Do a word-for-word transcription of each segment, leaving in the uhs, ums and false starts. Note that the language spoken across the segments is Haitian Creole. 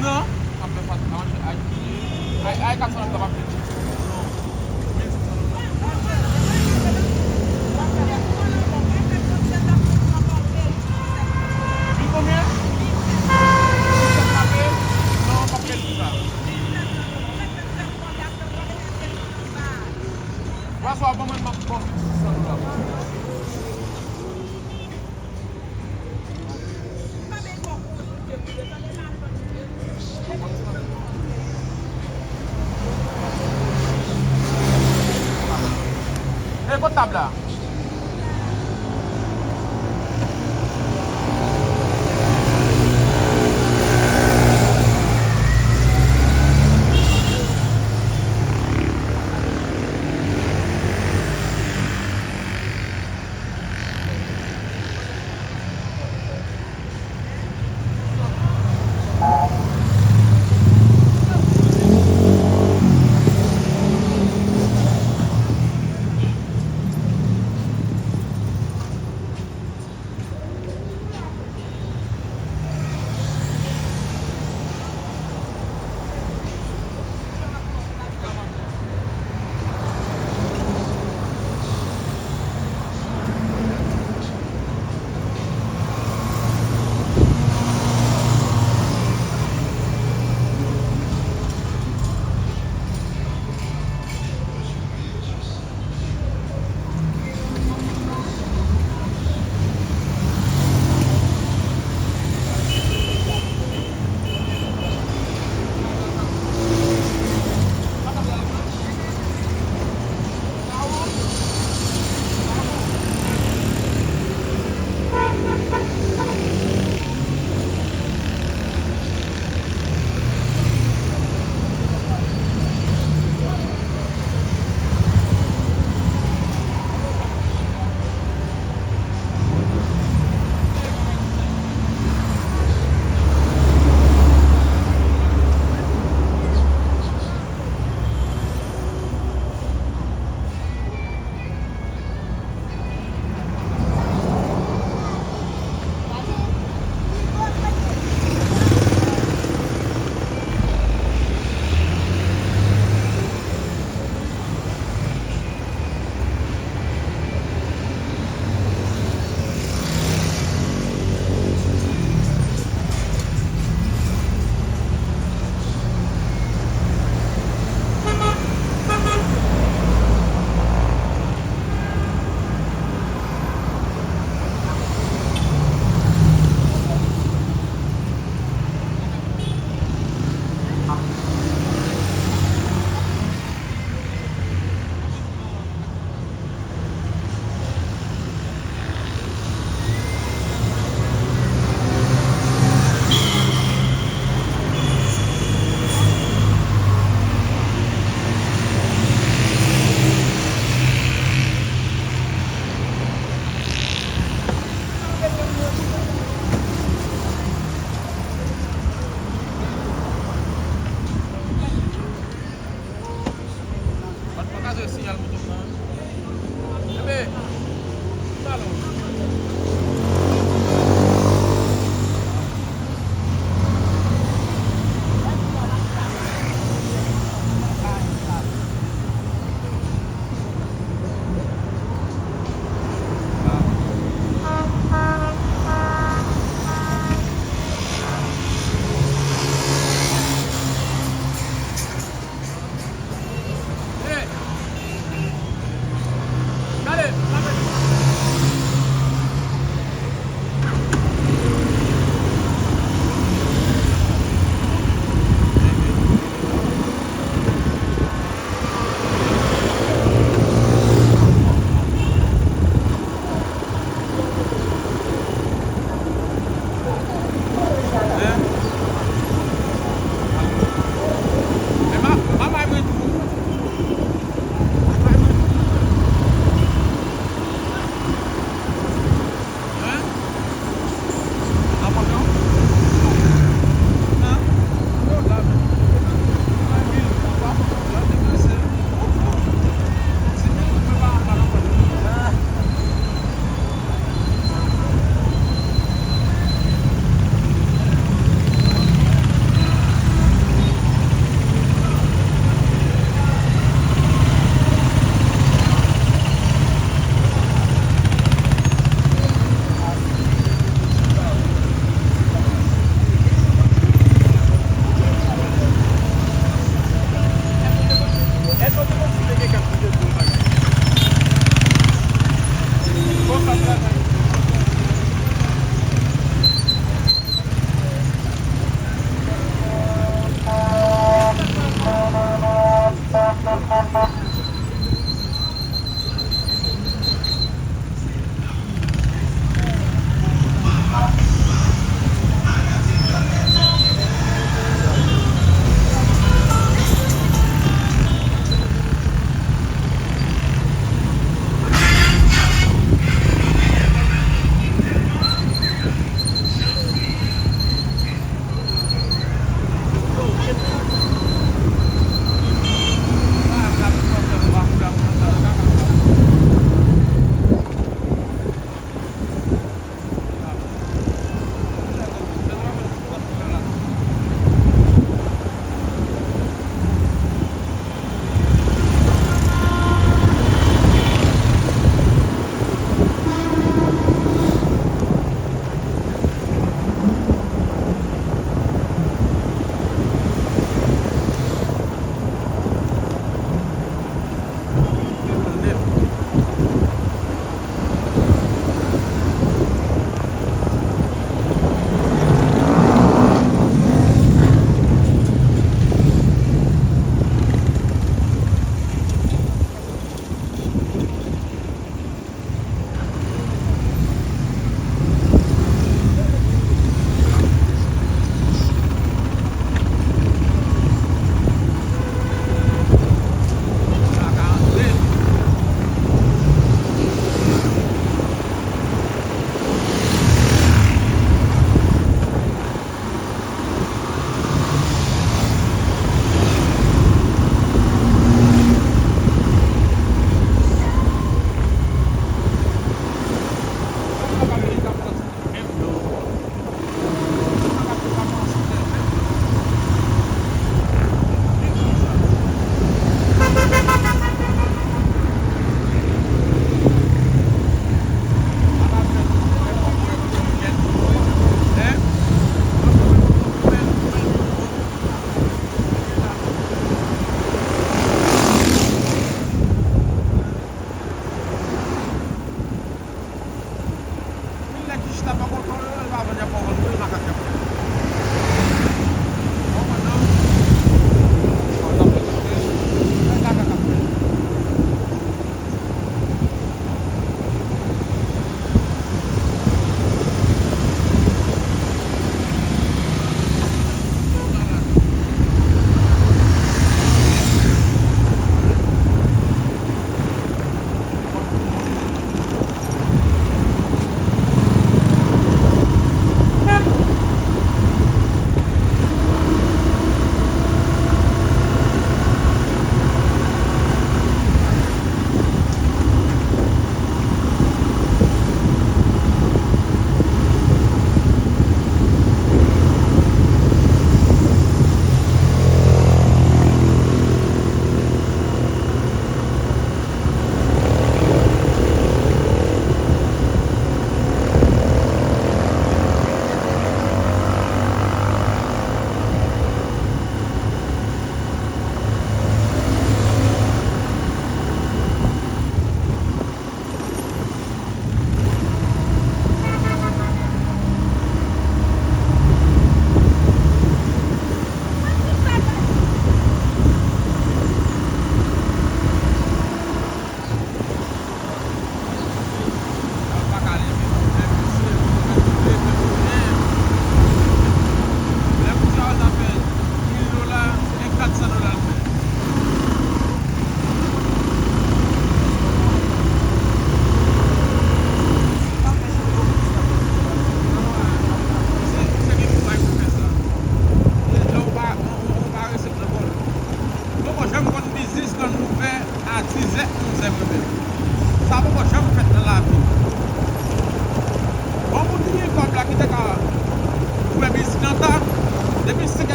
Non, ap fè fas a manje ay. Ay, ay, kat san dola pa plis. Mil konbyen? Mil sèt pa peye? Non, pa peye pou sa. Aswè a, ban mwen, m ap ba w mil sis san dola. E kot tab la?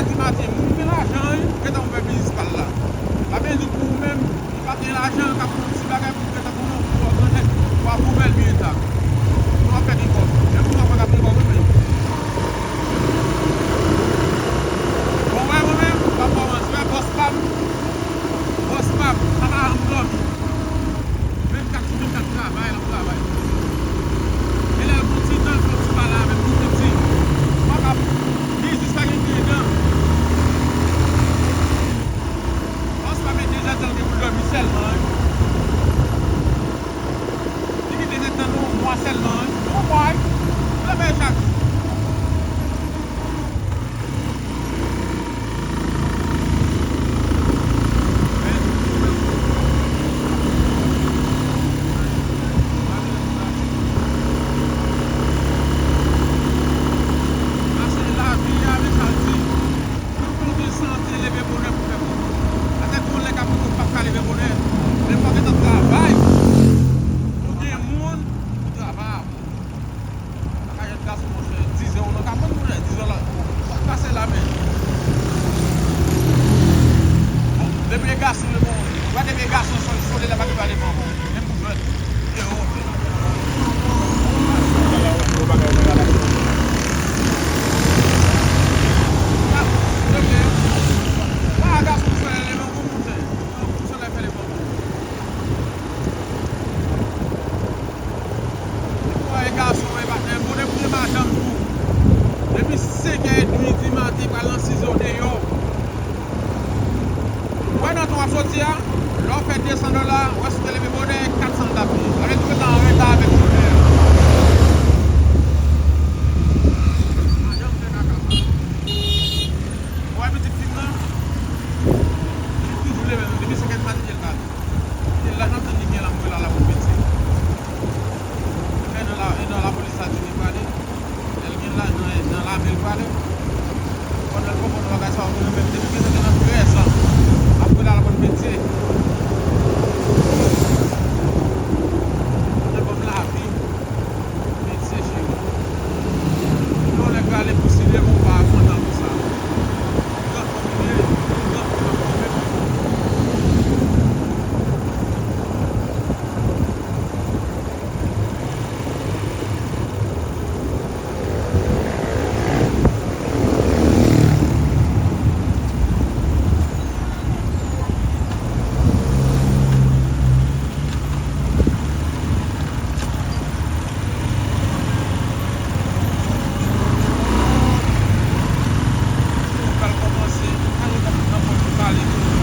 Di maten, moun gen lajan, wi, gentan ouvè biznis pa l la. Sa vle di pou ou menm, ou pa gen lajan, k ap fè yon ti bagay pou gentan pou yon gwo grandèt, w ap ouvè l byen ta. Ou ap fè gen kòb. Menm ou pa ka gen kòb, wi, men. Bon, wè, mwen menm, m ap kòmanse, wè, bòs pa m. Bòs pa m, pa ka janm dòmi. Vennkat sou vennkat travay, l ap travay. E lè l gon ti tan, l fè yon ti pale avè m, tou piti. M pa ka, biznis pa gen prezidan. Bòs pa m, e dezèdtan l gen pou l dòmi sèlman, wi. Li gen dezèdtan, non, yon mwa sèlman, wi. Yon mwa, wi. Travay chak jou. Pase lavi a, men sa l di, fòk ou gen sante, leve bonè pou fè kòb. Pase gon lè k ap fè kòb p ap ka leve bonè. Men fòk gentan travay pou gen moun ki travay avè w. Kay jèn gason, monchè, dizè w nan ka pran, monchè, dizè w la, w ap pase la, men. Bon, depi e gason, bon, w depi e gason, sòl, solèy la pa gen dwa devan, bon. Menm pou jwèt, e yo, pa gason, solèy leve, bon, monchè. Solèy fè leve, bon. Ou wè gason, e pa, e, bon, depi gen madanm tou. Depi senk è edmi di maten, pral nan sis è w deyò. Ou wè nan tan w ap soti a, lè w fè de san dòla, ou wè si w te leve bonè, e kat san l t ap ye. Sa vle di w gentan an reta avèk bonè a. Madanm fè kaka. Ou wè pitit fi m nan, li toujou leve, depi senk è di maten, l pa. Se lajan tann li gen la, mwen la, la pou l pete. Men nan la, e nan lapolis la di li prale. Lè l gen lajan, e nan lame l prale. Pandan l poko nan bagay sa, ou konnen menm depi gen nan trèz an. Apre la, la pou l pete. Pandan kòm lavi. Medsen cheri. Yon nèg prale pou sinema, ou pa kontan pou sa. Yon gran fanm li ye, yon gran fanm ap fòme pou ou. Pral kòmanse, pale nan pòt pou pale.